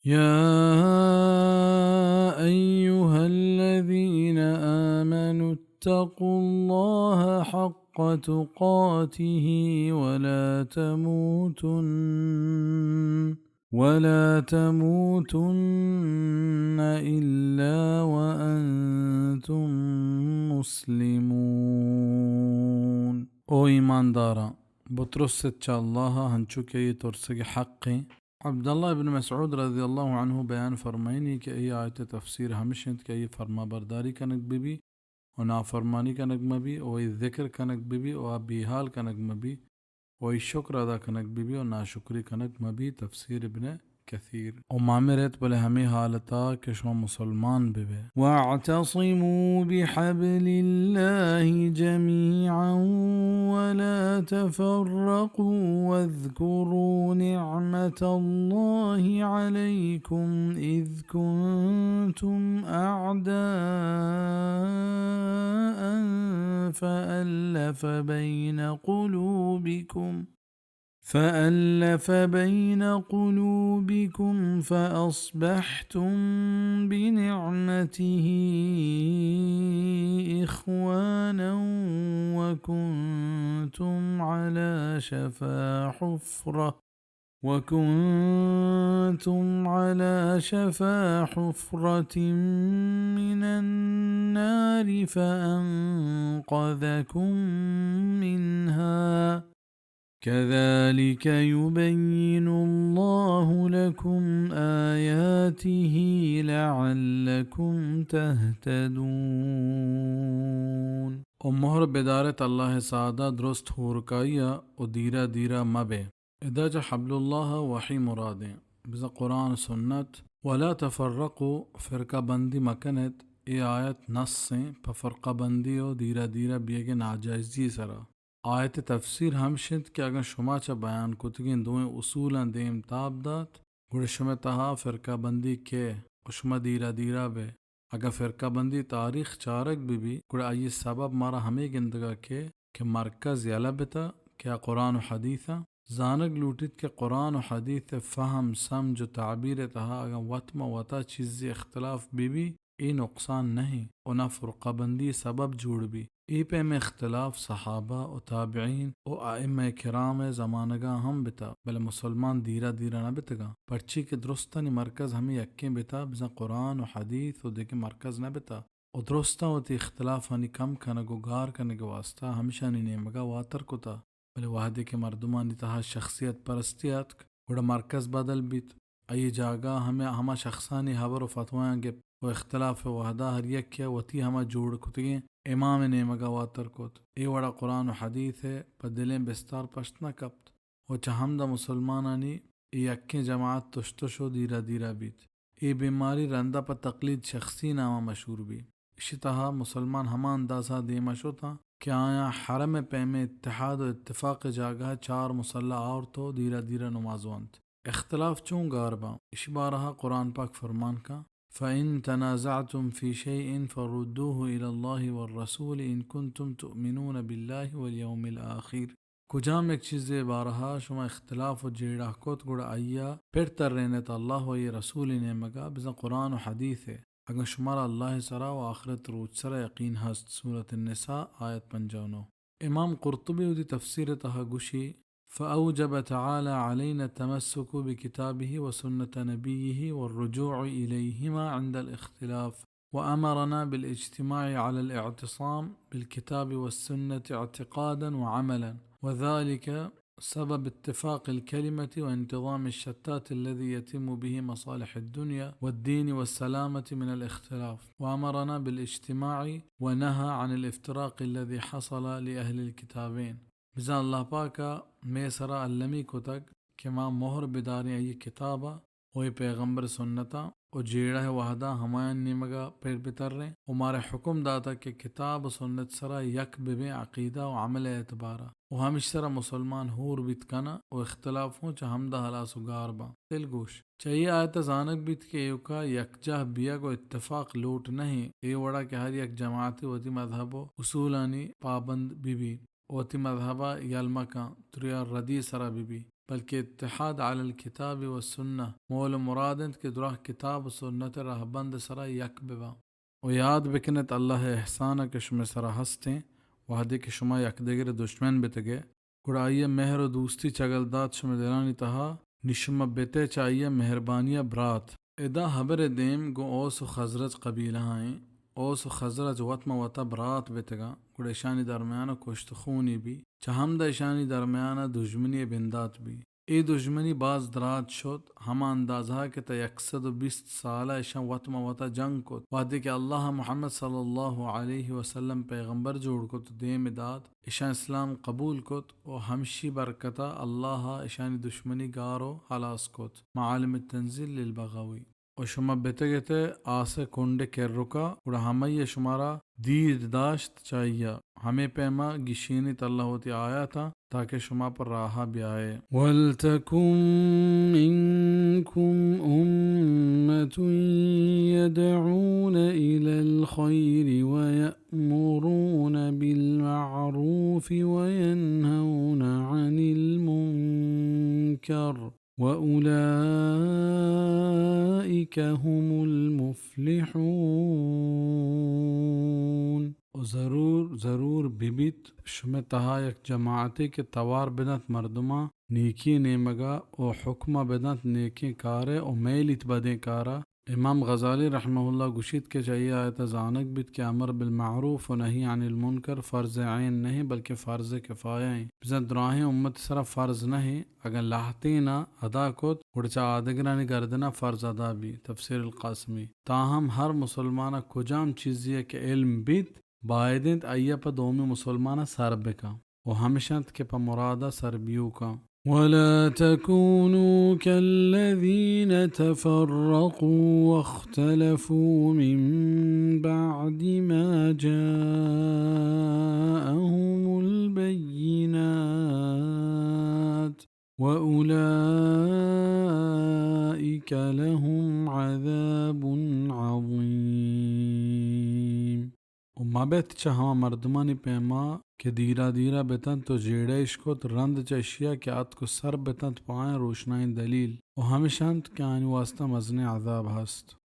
يا أيها الذين آمنوا اتقوا الله حق تقاته ولا تموتن ولا تموتن إلا وأنتم مسلمون. او ایمانداراں، بترست چہ اللہ ءَ ہنچو کہ اے ترسگ حق ایں۔ عبداللہ ابن مسعود رضی اللہ عنہ بیان فرمائنی کہ اے آیت تفسیر ہمش انت کہ اے فرما برداری کنگ بہ بی و نافرمانی کنگ مہ بی و اے ذکر کنگ بہ بی و آ بیحال کنگ مہ بی و اے شکر ادا کنگ بہ بی و ناشکری کنگ مہ بی۔ تفسیر ابن کثیر۔ و مامرت بلے ہمے حالتا کہ شما مسلمان بہ بے۔ واعتصموا بحبل الله جميعا ولا تفرقوا واذكروا نعمة الله عليكم إذ كنتم أعداء فألف بين قلوبكم فألف بين قلوبكم فأصبحتم بنعمته إخوانا وكنتم على شفا حفرة وكنتم على شفا حفرة من النار فأنقذكم منها كذلك يبين الله لكم آياته لعلكم تهتدون۔ و مہر بدارت اللہ سادا درست ہورکائیا و دیرا دیرا مبے۔ ادا چہ حبل اللہ وحی مرادیں۔ بزاں قرآن و سنت، ولا تفرقوا، فرقہ بندی مکنت، اے آیت نص ایں پہ فرقہ بندی و دیرا دیرا بیگے ناجائزی سرا۔ آیت تفسیر ہمش انت کہ اگاں شما چہ بیان کتگیں دوئیں اصولاں دیم تاب دات، گڑا شمئے تہا فرقہ بندی کئے و شما دیرا دیرا بئے۔ اگاں فرقہ بندی تاریخ چارگ بہ بی، گڑا آئی سبب مارا ہمے گندگا کئے کہ مرکز یلہ بتا کہ آ قرآن و حدیث ء زانگ لوٹیت کہ قرآن و حدیث ء فہم، سمجھ و تعبیر ء تہا اگاں وت ماں وتا چیزے اختلاف بہ بی، اے نقصان نہ انت و نہ فرقہ بندی ء سبب جوڑ بی۔ اے پیمیں اختلاف صحابہ و تابعین و ائمہ کرام ء زمانگاں ہم بتا، بلے مسلمان دیرا دیرا نہ بتگاں، پرچی کہ درستانی مرکز ہمے یکیں بتا، بزاں قرآن و حدیث و دگہ مرکز نہ بتا۔ و درستاں وتی اختلافانی کم کنگ و گار کنگ ء واستا ہمشانی نیمگا واتر کتا، بلے وہدے کہ مردمانی تہا شخصیت پرستی آتک، گڑا مرکز بدل بیت۔ آئی جاگہ ہمے، ہما شخصانی ہبر و فتوایاں گپت و اختلاف ء وہدا ہر یکے ء وتی ہما جوڑ کتگیں امام ء نیمگا واتر کت۔ اے وڑا قرآن و حدیث ء پہ دلیں بستار پشت نہ کپت۔ و چہ ہمدا مسلمانانی اے یکیں جماعت تش تش و دیرا دیرا بیت۔ اے بیماری رندا پہ تقلید شخصی ناما مشہور بی۔ اشی تہا مسلمان ہما اندازہ دیما شتاں کہ آیاں حرم ء پیمیں اتحاد و اتفاق ء جاگہ چار مصلی آورت و دیرا دیرا نماز ونت۔ اختلاف چون گار باں؟ اشی بارہا قرآن پاک فرمان کاں، فإن تنازعتم في شيء فردوه إلى الله والرسول إن كنتم تؤمنون بالله واليوم الآخر۔ کجام یک چیزے بارہا شما اختلاف و جیڑہ کت، گڑا آئیا پر ترینت اللہ و آئی رسول نیمگا، بزاں قرآن و حدیث ء، اگاں شمارا اللہ سرا و آخرت روچ سرا یقین ہست۔ سورۃ النساء، آیت پنجاہ و نو۔ امام قرطبی وتی تفسیر تہا گوشی، فأوجب تعالى علينا التمسك بكتابه وسنة نبيه والرجوع إليهما عند الاختلاف، وأمرنا بالاجتماع على الاعتصام بالكتاب والسنة اعتقادا وعملا، وذلك سبب اتفاق الكلمة وانتظام الشتات الذي يتم به مصالح الدنيا والدين والسلامة من الاختلاف، وأمرنا بالاجتماع ونهى عن الافتراق الذي حصل لأهل الكتابين۔ بزاں اللہ پاک ء مئے سرا المی کتگ کہ ما مہر بداریں آئی کتاب ء و اے پیغمبر سنتاں و جیڑہ وہدا ہمایان نیمگا پر بتریں و مارا حکم داتگ کہ کتاب و سنت سرا یک ببیں عقیدہ و عمل اعتبارا و ہمش سرا مسلمان ہور بیت کناں و اختلاف ہوں چہ ہمدا ہلاس و گار باں۔ دلگوش، چہ اے آیت ء زانگ بیت کہ ایوکا یکجاہ بیگ و اتفاق لوٹ نہ انت، اے وڑا کہ ہر یک جماعتے وتی مذہب و اصولانی پابند بہ بی۔ وتی مذہب ء یل مکن، تریا ردی سرا بہ بی۔ بلکہ اتحاد علی الکتاب والسنہ، مول و مراد انت کہ دراہ کتاب و سنت رہبند سرا یک بباں۔ و یاد بکنت اللہ احسان کہ شمئے سرا ہستیں، وہدے کہ شما یک دگرے دشمن بتگے، گڑا آئی ء مہر و دوستی چگل دات شمئے دلانی تہا، نی شما بتے چہ آئی ء مہربانی ء برات۔ ادا ہبر ء دیم گوں اوس و خزرج قبیلہ ء ایں۔ اوس و خزرج وت ماں وتا برات بتگاں، گڑا اشانی درمیان ء کشت و خونے بی، چہ ہمدا اشانی درمیان ء دژمنی ء بندات بی۔ اے دژمنی باز دراج شت، ہما اندازہ کہ تا یک سد و بیست سالہ اشاں وت ماں وتا جنگ کت۔ وہدے کہ اللہ ء محمد صلی اللہ علیہ وسلم پیغمبر جوڑ کت و دیم دات، اشاں اسلام قبول کت و ہمشی برکتا اللہ ء اشانی دشمنی گار و ہلاس کت۔ معالم التنزیل للبغوی۔ و شما بتگتے آس ء کنڈ ء کرکا، گڑا ہمائی ء شمارا دید داشت چہ آئی ء۔ ہمے پیما گیشینیت اللہ وتی آیاتاں تاکہ شما پر راہا بیائے۔ ولتكن منكم أمة يدعون إلى الخير ويأمرون بالمعروف وينهون عن المنكر وأولئك هم المفلحون۔ و ضرور، ضرور ببیت شمئے تہا یک جماعتے کہ توار بدنت مردماں نیکی نیمگا و حکمہ بدنت نیکیں کارے و میلیت بدیں کارا۔ امام غزالی رحمہ اللہ گوشیت کہ چہ اے آیت ء زانگ بیت کہ امر بالمعروف و نہی عن المنکر فرض عین نہ انت بلکہ فرض کفایہ انت۔ بزاں دراہیں امت سرا فرض نہ انت، اگاں لہتینا ادا کت گڑا چہ آدگرانی گردنا فرض ادا بی۔ تفسیر القاسمی۔ تاہم ہر مسلمانا کجام چیزے ء کہ علم بیت باید انت آئی ء پہ دومی مسلمانا سر بکن۔ و ہمش انت کہ پہ مرادا سر بیوکاں۔ ولا تكونوا كالذين تفرقوا واختلفوا من بعد ما جاءهم البينات وأولئك لهم عذاب عظيم۔ و مہ بیت چہ ہما مردمانی پیما کہ دیرا دیرا بتنت و جیڑہ اش کت، رند چہ اشیا کہ آتک و سر بتنت پہ آیاں روشنائیں دلیل، و ہمش انت کہ آیانی واسطہ مزنیں عذاب ہست۔